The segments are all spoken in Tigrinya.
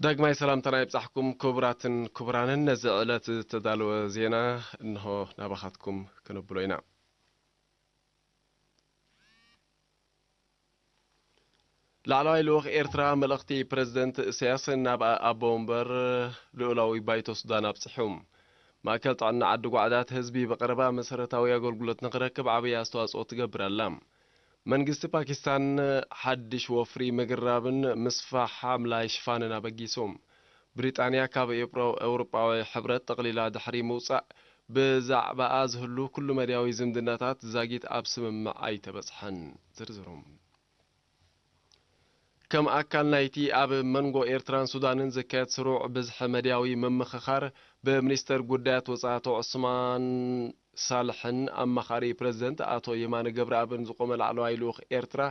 ዳግማይ ሰላምታና ይብጻሕኩም ክቡራትን ክቡራንን። ነዚ ዕለት ዝተዳለወ ዜና እንሆ ናባኻትኩም ክነብሎ ኢና። ላዕለዋይ ልኡኽ ኤርትራ መልእኽቲ ፕረዚደንት ኢሳያስ ናብ ኣቦ ወንበር ልኡላዊ ባይቶ ሱዳን ኣብጺሑ። ማእከል ጥዕና ዓዲ ጓዕዳት ህዝቢ ብቐረባ መሰረታዊ ኣገልግሎት ንኽረክብ ዓብዪ ኣስተዋጽኦ ትገብር ኣላ። መንግስቲ ፓኪስታን ሓድሽ ወፍሪ ምግራብን ምስፋሕ ሓምላይ ሽፋንን ኣበጊሱ። ብሪጣንያ ካብ ኤውሮ-፣ ኤውሮጳዊ ሕብረት ጠቕሊላ ድሕሪ ምውጻእ፣ ብዛዕባኣ ዝህሉ ኩሉ መድያዊ ዝምድናታት ዛጊት ኣብ ስምምዕ ኣይተበጽሐን። ዝርዝሩ። ከም ኣካል ናይቲ ኣብ መንጎ ኤርትራን ሱዳንን ዝካየድ ስሩዕ ብዝሒ መድያዊ ምምኽኻር፣ ብሚኒስተር ጉዳያት ወጻኢ ኣቶ ዑስማን ሳልሕን ኣማኻሪ ፕረዚደንት ኣቶ የማነ ገብረኣብን ዝቖመ ላዕለዋይ ልኡኽ ኤርትራ፣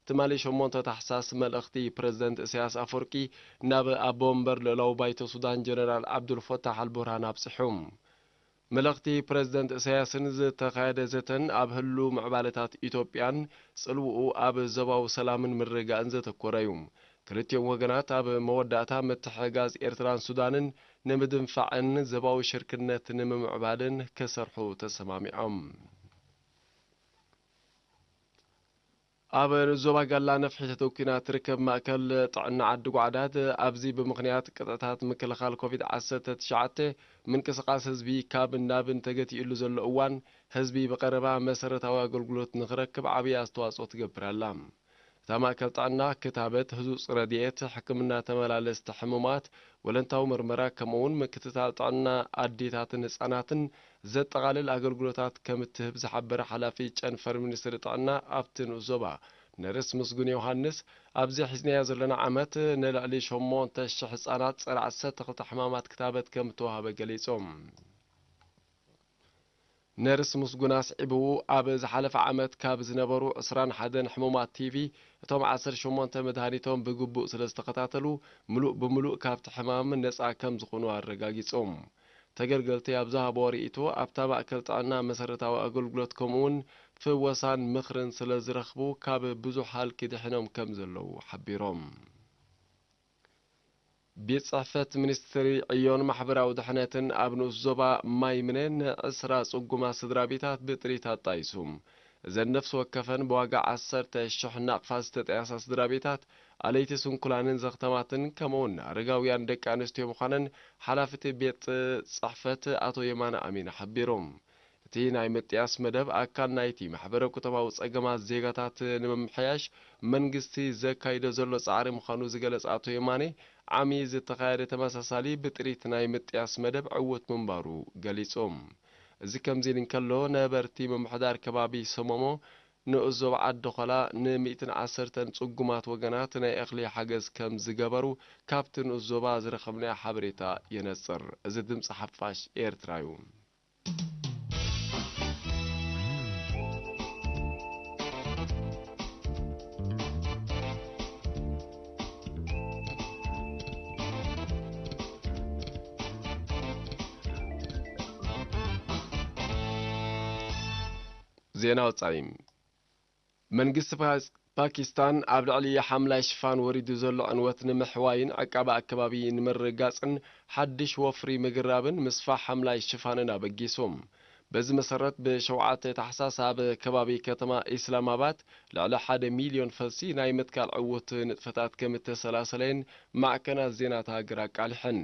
ትማሊ ሸሞንተ ታሕሳስ መልእኽቲ ፕረዚደንት ኢሳያስ ኣፈወርቂ ናብ ኣቦ ወንበር ልኡላዊ ባይቶ ሱዳን ጀነራል ዓብዱልፈታሕ ኣልቡርሃን ኣብጺሑ። መልእኽቲ ፕረዚደንት ኢሳያስን ዝተኻየደ ዘተን ኣብ ህሉው ምዕባለታት ኢትዮጵያን ጽልውኡ ኣብ ዞባዊ ሰላምን ምርግጋእን ዘተኮረ እዩ። ክልቲኦም ወገናት ኣብ መወዳእታ ምትሕግጋዝ ኤርትራን ሱዳንን ንምድንፋዕን ዞባዊ ሽርክነት ንምምዕባልን ክሰርሑ ተሰማሚዖም። ኣብ ዞባ ጋላ ነፍሒ ተተኲና ትርከብ ማእከል ጥዕና ዓዲ ጓዕዳት፣ ኣብዚ ብምኽንያት ቅጥዕታት ምክልኻል ኮቪድ ዓሰርተ ትሽዓተ ምንቅስቓስ ህዝቢ ካብን ናብን ተገቲኡሉ ዘሎ እዋን፣ ህዝቢ ብቐረባ መሰረታዊ ኣገልግሎት ንኽረክብ ዓብዪ ኣስተዋጽኦ ትገብር ኣላ። እታ ማእከል ጥዕና ክታበት፣ ህጹጽ ረድኤት፣ ሕክምና ተመላለስቲ ሕሙማት፣ ወለንታዊ ምርመራ፣ ከምኡ'ውን ምክትታል ጥዕና ኣዴታትን ህጻናትን ዘጠቓልል ኣገልግሎታት ከም እትህብ ዝሓበረ ሓላፊ ጨንፈር ሚኒስትሪ ጥዕና ኣብቲ ንኡስ ዞባ ነርስ ምስጉን ዮሃንስ፣ ኣብዚ ሒዝናዮ ዘለና ዓመት ንልዕሊ ሸሞንተ ሽሕ ህጻናት ጸረ ዓሰርተ ክልተ ሕማማት ክታበት ከም እተዋህበ ገሊጹ። ነርስ ምስጉን ኣስዒቡ፣ ኣብ ዝሓለፈ ዓመት ካብ ዝነበሩ ዕስራን ሓደን ሕሙማት ቲቪ፣ እቶም ዓሰርተ ሸሞንተ መድሃኒቶም ብግቡእ ስለ ዝተኸታተሉ፣ ምሉእ ብምሉእ ካብቲ ሕማም ነጻ ከም ዝኾኑ ኣረጋጊጾም። ተገልገልቲ ኣብ ዝሃብዎ ርእይቶ፣ ኣብታ ማእከል ጥዕና መሰረታዊ ኣገልግሎት ከምኡ'ውን ፍወሳን ምኽርን ስለ ዝረኽቡ፣ ካብ ብዙሕ ሃልኪ ድሒኖም ከም ዘለዉ ሓቢሮም። ቤት ጽሕፈት ሚኒስትሪ ዕዮን ማሕበራዊ ድሕነትን ኣብ ንኡስ ዞባ ማይምነ ንዕስራ ጽጉማት ስድራ ቤታት ብጥሪት ኣጣይሱ። እዘን ነፍሲ ወከፈን ብዋጋ ዓሰርተ ሽሕ ናቕፋ ዝተጠያሳ ስድራ ቤታት፣ ኣለይቲ ስንኩላንን ዘኽተማትን ከምኡውን ኣረጋውያን ደቂ ኣንስትዮ ምዃነን ሓላፊ እቲ ቤት ጽሕፈት ኣቶ የማነ ኣሚን ሓቢሩ። እቲ ናይ ምጥያስ መደብ ኣካል ናይቲ ማሕበረ ቁጠባዊ ጸገማት ዜጋታት ንምምሕያሽ መንግስቲ ዘካይዶ ዘሎ ጻዕሪ ምዃኑ ዝገለጸ ኣቶ የማነ፣ ዓሚ ዝተኻየደ ተመሳሳሊ ብጥሪት ናይ ምጥያስ መደብ ዕዉት ምንባሩ ገሊጹ። እዚ ከምዚ ኢሉ እንከሎ፣ ነበርቲ ምምሕዳር ከባቢ ሰመሞ ንኡስ ዞባ ዓዲ ኾላ ንሚእትን ዓሰርተን ጽጉማት ወገናት ናይ እኽሊ ሓገዝ ከም ዝገበሩ ካብቲ ንኡስ ዞባ ዝረኸብናዮ ሓበሬታ የነጽር። እዚ ድምጺ ሓፋሽ ኤርትራ እዩ። ዜና ወጻኢ። መንግስቲ ፓስ-፣ ፓኪስታን ኣብ ልዕሊ ሓምላይ ሽፋን ወሪዱ ዘሎ ዕንወት ንምሕዋይን ዕቃባ ኣከባቢ ንምርግጋጽን ሓድሽ ወፍሪ ምግራብን ምስፋሕ ሓምላይ ሽፋንን ኣበጊሱ። በዚ መሰረት፣ ብሸውዓተ ታሕሳስ ኣብ ከባቢ ከተማ ኢስላማባድ ልዕሊ ሓደ ሚልዮን ፈልሲ ናይ ምትካል ዕዉት ንጥፈታት ከም እተሰላሰለየን ማዕከናት ዜና እታ ሃገር ኣቃሊሐን።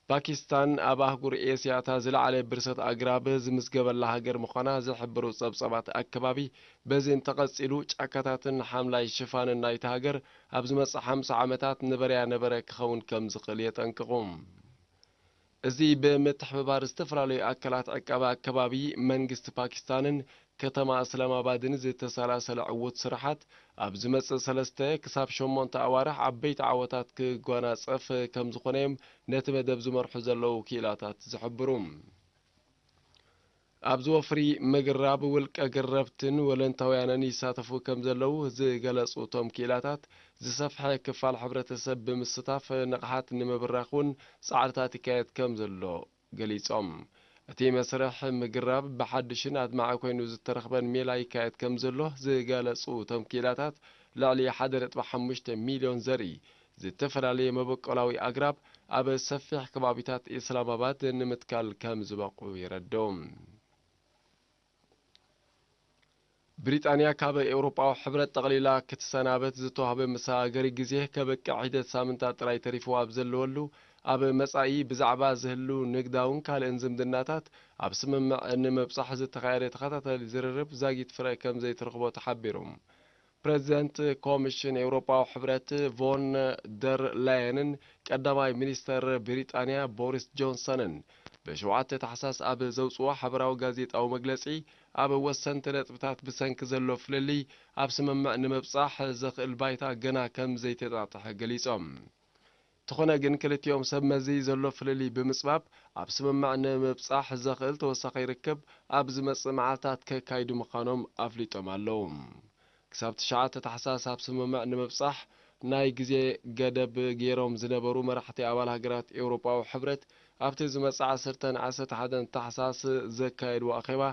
ፓኪስታን ኣብ ኣህጉር ኤስያ እታ ዝለዓለ ብርሰት ኣግራብ ዝምዝገበላ ሃገር ምዃና ዝሕብሩ ጸብጻባት ኣከባቢ፣ በዚ እንተቐጺሉ ጫካታትን ሓምላይ ሽፋንን ናይታ ሃገር ኣብ ዝመጽእ ሓምሳ ዓመታት ነበረያ ነበረ ክኸውን ከም ዝኽእል የጠንቅቑ። እዚ ብምትሕብባር ዝተፈላለዩ ኣካላት ዕቀባ ኣከባቢ መንግስቲ ፓኪስታንን ከተማ እስላማባድን ዝተሰላሰለ ዕዉት ስራሓት፣ ኣብ ዝመጽእ ሰለስተ ክሳብ ሸሞንተ ኣዋርሕ ዓበይቲ ዓወታት ክጓናጸፍ ከም ዝኾነ እዮም ነቲ መደብ ዝመርሑ ዘለዉ ክኢላታት ዝሕብሩ። ኣብዚ ወፍሪ ምግራብ ውልቀ ገረብትን ወለንታውያንን ይሳተፉ ከም ዘለዉ ዝገለጹ እቶም ክኢላታት፣ ዝሰፍሐ ክፋል ሕብረተሰብ ብምስታፍ ንቕሓት ንምብራኽ እውን ጻዕርታት ይካየድ ከም ዘሎ ገሊጾም። እቲ መስርሕ ምግራብ ብሓድሽን ኣድማዒ ኮይኑ ዝተረኽበን ሜላ ይካየድ ከም ዘሎ ዝገለጹ እቶም ክኢላታት፣ ልዕሊ ሓደ ነጥቢ ሓሙሽተ ሚልዮን ዘርኢ ዝተፈላለየ መበቆላዊ ኣግራብ ኣብ ሰፊሕ ከባቢታት ኢስላማባድ ንምትካል ከም ዝበቑ የረድኡ። ብሪጣንያ ካብ ኤውሮጳዊ ሕብረት ጠቕሊላ ክትሰናበት ዝተዋህበ መሰጋገሪ ግዜ ከበቅዕ ሒደት ሳምንታት ጥራይ ተሪፍዋ ኣብ ዘለወሉ፣ ኣብ መጻኢ ብዛዕባ ዝህሉ ንግዳውን ካልእን ዝምድናታት ኣብ ስምምዕ ንምብጻሕ ዝተኻየደ ተኸታታሊ ዝርርብ ዛጊት ፍረ ከም ዘይትረኽቦ ተሓቢሩ። ፕረዚደንት ኮሚሽን ኤውሮጳዊ ሕብረት ቮን ደር ላየንን ቀዳማይ ሚኒስተር ብሪጣንያ ቦሪስ ጆንሰንን ብሸውዓተ ታሕሳስ ኣብ ዘውጽዎ ሓበራዊ ጋዜጣዊ መግለጺ፣ ኣብ ወሰንቲ ነጥብታት ብሰንኪ ዘሎ ፍልልይ ኣብ ስምምዕ ንምብጻሕ ዘኽእል ባይታ ገና ከም ዘይተጣጥሐ ገሊጾም። እንተኾነ ግን፣ ክልቲኦም ሰብ መዚ ዘሎ ፍልልይ ብምጽባብ፣ ኣብ ስምምዕ ንምብጻሕ ዘኽእል ተወሳኺ ርክብ ኣብ ዝመጽእ መዓልታት ከካይዱ ምዃኖም ኣፍሊጦም ኣለዉ። ክሳብ ትሽዓተ ታሕሳስ ኣብ ስምምዕ ንምብጻሕ ናይ ግዜ ገደብ ገይሮም ዝነበሩ መራሕቲ ኣባል ሃገራት ኤውሮጳዊ ሕብረት፣ ኣብቲ ዝመጽእ ዓሰርተን ዓሰርተ ሓደን ታሕሳስ ዘካየድዎ ኣኼባ፣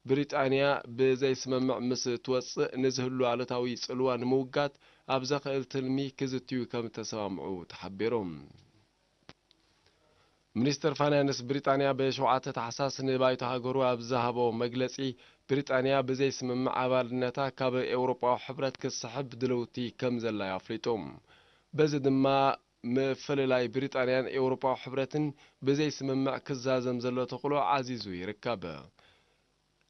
ብሪጣንያ ብዘይስምምዕ ምስ ትወጽእ፣ ንዝህሉ ኣሉታዊ ጽልዋ ንምውጋድ ኣብ ዘኽእል ትልሚ ክዝትዩ ከም እተሰማምዑ ተሓቢሩ። ሚኒስተር ፋይናንስ ብሪጣንያ ብሸውዓተ ታሕሳስ ንባይቶ ሃገሩ ኣብ ዝሃቦ መግለጺ፣ ብሪጣንያ ብዘይስምምዕ ኣባልነታ ካብ ኤውሮጳዊ ሕብረት ክትስሕብ ድልውቲ ከም ዘላ ኣፍሊጡ። በዚ ድማ፣ ምፍልላይ ብሪጣንያን ኤውሮጳዊ ሕብረትን ብዘይስምምዕ ክዛዘም ዘሎ ተኽእሎ ዓዚዙ ይርከብ።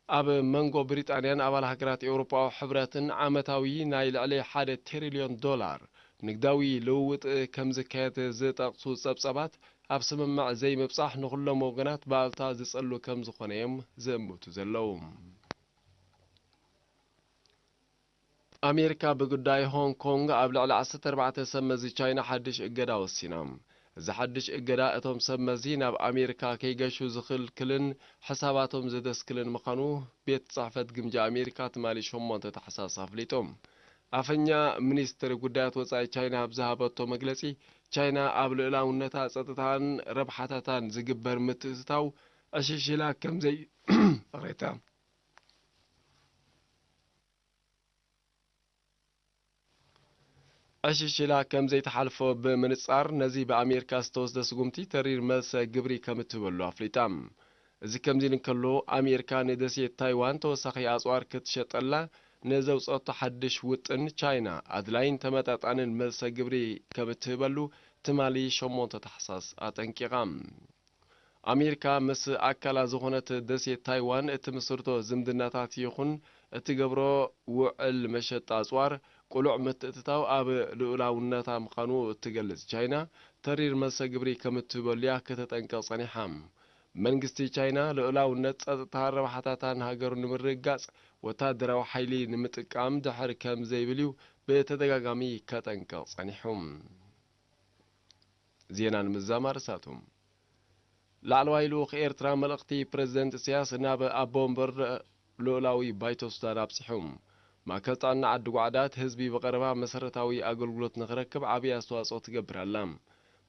ኣብ መንጎ ብሪጣንያን ኣባል ሃገራት ኤውሮጳዊ ሕብረትን ዓመታዊ ናይ ልዕሊ ሓደ ትሪልዮን ዶላር ንግዳዊ ልውውጥ ከም ዝካየድ ዝጠቕሱ ጸብጻባት፣ ኣብ ስምምዕ ዘይምብጻሕ ንኹሎም ወገናት ባእታ ዝጸሉ ከም ዝኾነ እዮም ዝእምቱ ዘለዉ። ኣሜሪካ ብጉዳይ ሆንግ ኮንግ ኣብ ልዕሊ ዓሰርተ ኣርባዕተ ሰብ መዚ ቻይና ሓድሽ እገዳ ወሲና። እዚ ሓድሽ እገዳ እቶም ሰብ መዚ ናብ ኣሜሪካ ከይገሹ ዝኽልክልን ሕሳባቶም ዘደስክልን ምዃኑ ቤት ጽሕፈት ግምጃ ኣሜሪካ ትማሊ ሸሞንተ ታሕሳስ ኣፍሊጡ። ኣፈኛ ሚኒስትሪ ጉዳያት ወጻኢ ቻይና ኣብ ዝሃበቶ መግለጺ፣ ቻይና ኣብ ልኡላውነታ፣ ጸጥታን ረብሓታታን ዝግበር ምትእትታው ዕሽሽ ኢላ ከም ዘይ-፣ ይቕሬታ። ዕሽሽ ኢላ ከም ዘይትሓልፎ ብምንጻር፣ ነዚ ብኣሜሪካ ዝተወስደ ስጉምቲ ተሪር መልሰ ግብሪ ከም እትህበሉ ኣፍሊጣ። እዚ ከምዚ ኢሉ እንከሎ፣ ኣሜሪካ ንደሴት ታይዋን ተወሳኺ ኣጽዋር ክትሸጠላ ንዘውጸቶ ሓድሽ ውጥን፣ ቻይና ኣድላይን ተመጣጣንን መልሰ ግብሪ ከም እትህበሉ ትማሊ ሸሞንተ ታሕሳስ ኣጠንቂቓ። ኣሜሪካ ምስ ኣካላ ዝኾነት ደሴት ታይዋን እትምስርቶ ዝምድናታት ይኹን እትገብሮ ውዕል መሸጣ ኣጽዋር ቅሉዕ ምትእትታው ኣብ ልኡላውነታ ምዃኑ እትገልጽ ቻይና፣ ተሪር መልሰ ግብሪ ከም እትህበሉ እያ ከተጠንቅቕ ጸኒሓ። መንግስቲ ቻይና ልኡላውነት፣ ጸጥታ፣ ረብሓታታን ሃገሩ ንምርግጋጽ ወታደራዊ ሓይሊ ንምጥቃም ድሕር ከም ዘይብል እዩ ብተደጋጋሚ ከጠንቅቕ ጸኒሑ። ዜና ንምዝዛም ኣርእስታቱ። ላዕለዋይ ልኡኽ ኤርትራ መልእኽቲ ፕረዚደንት ኢሳያስ ናብ ኣቦ ወንበር ልኡላዊ ባይቶ ሱዳን ኣብጺሑ። ማእከል ጥዕና ዓዲ ጓዕዳት ህዝቢ ብቐረባ መሰረታዊ ኣገልግሎት ንኽረክብ ዓብዪ ኣስተዋጽኦ ትገብር ኣላ።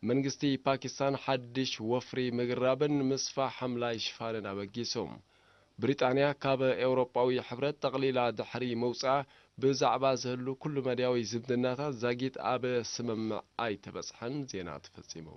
መንግስቲ ፓኪስታን ሓድሽ ወፍሪ ምግራብን ምስፋሕ ሓምላይ ሽፋንን ኣበጊሱ። ብሪጣንያ ካብ ኤውሮጳዊ ሕብረት ጠቕሊላ ድሕሪ ምውጽኣ፣ ብዛዕባ ዝህሉ ኩሉ መዳያዊ ዝምድናታት ዛጊት ኣብ ስምምዕ ኣይተበጽሐን። ዜና ተፈጺሙ።